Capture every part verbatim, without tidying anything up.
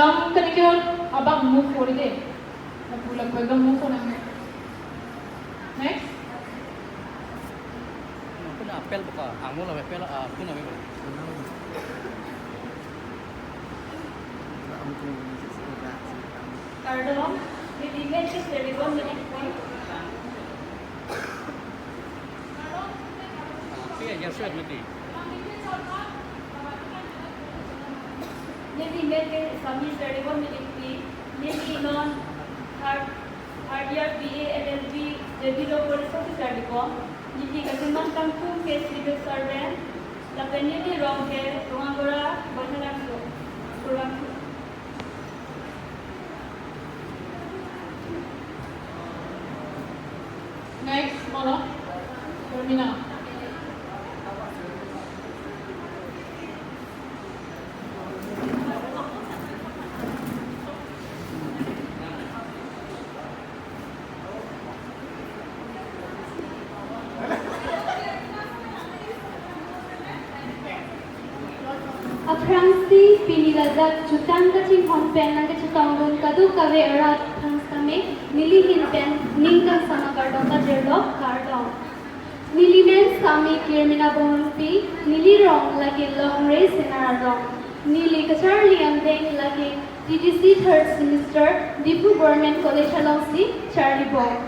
Ang kanekyon abang move kori de. Lapu lapu ekdom move kori nang. Next. Puna apel buka, angul apa apel, ah, puna apel. Kardom, neli men ke Serdibon Milik Pi. Ah, pi aja suat mati. Neli men ke Sami Serdibon Milik Pi, neli non third, third year B A L L B, J B Law College of Serdibon, neli kachimang kangtung ke civil servant, lapen neli rong ke Rongagora, Baithalangso, Kurvangthu. Next, Molo. Termina. Aphrangsi pini lajak jutang kachinghon pen nangkachetongdun kadokave arat aphrang tame neli ahin pen ning kangsam akardom pajirlo, kardom. Neli men Sami Kirmina Bongrungpi, neli rong lake Longre Senar arong. Neli kacharli angdeng lake T D C third semester, Diphu Government College alongsi charlibom.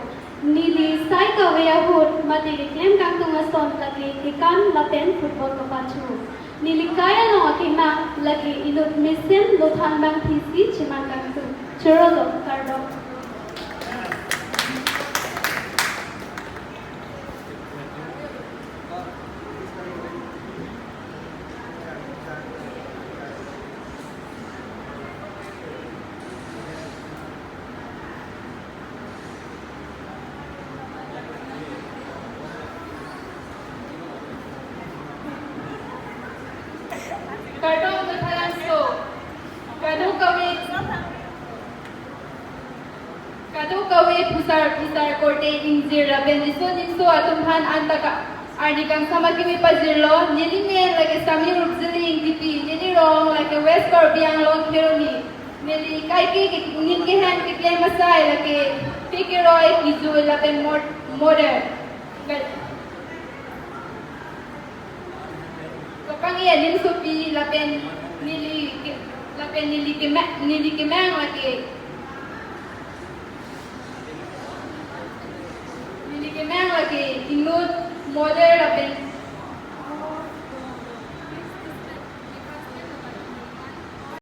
Neli sai kave ahut mate keklem kangtung ason lake kekam lapen football kapacho. Neli kai along akemang lake inut mesen lothan bangphisi cheman kangtung. Chorolo, kardom. Kardom Baithalangso. Kadokave, kadokave phusar phusar korte ingjir lapen riso nimso atum aphan anta arni kangsam akimi pajirlo. Neli men lake Sami Rupzili Ingtipi, neli rong lake West Karbi Anglong Kheroni. Neli kaike ke ning kehen keklem asai lake P K Roy, Kejui lapen Mod-, Modern. Well, kapangni anim sopi lapen neli ke, lapen neli keme-, neli kemang lake, neli kemang lake inut Modern lapen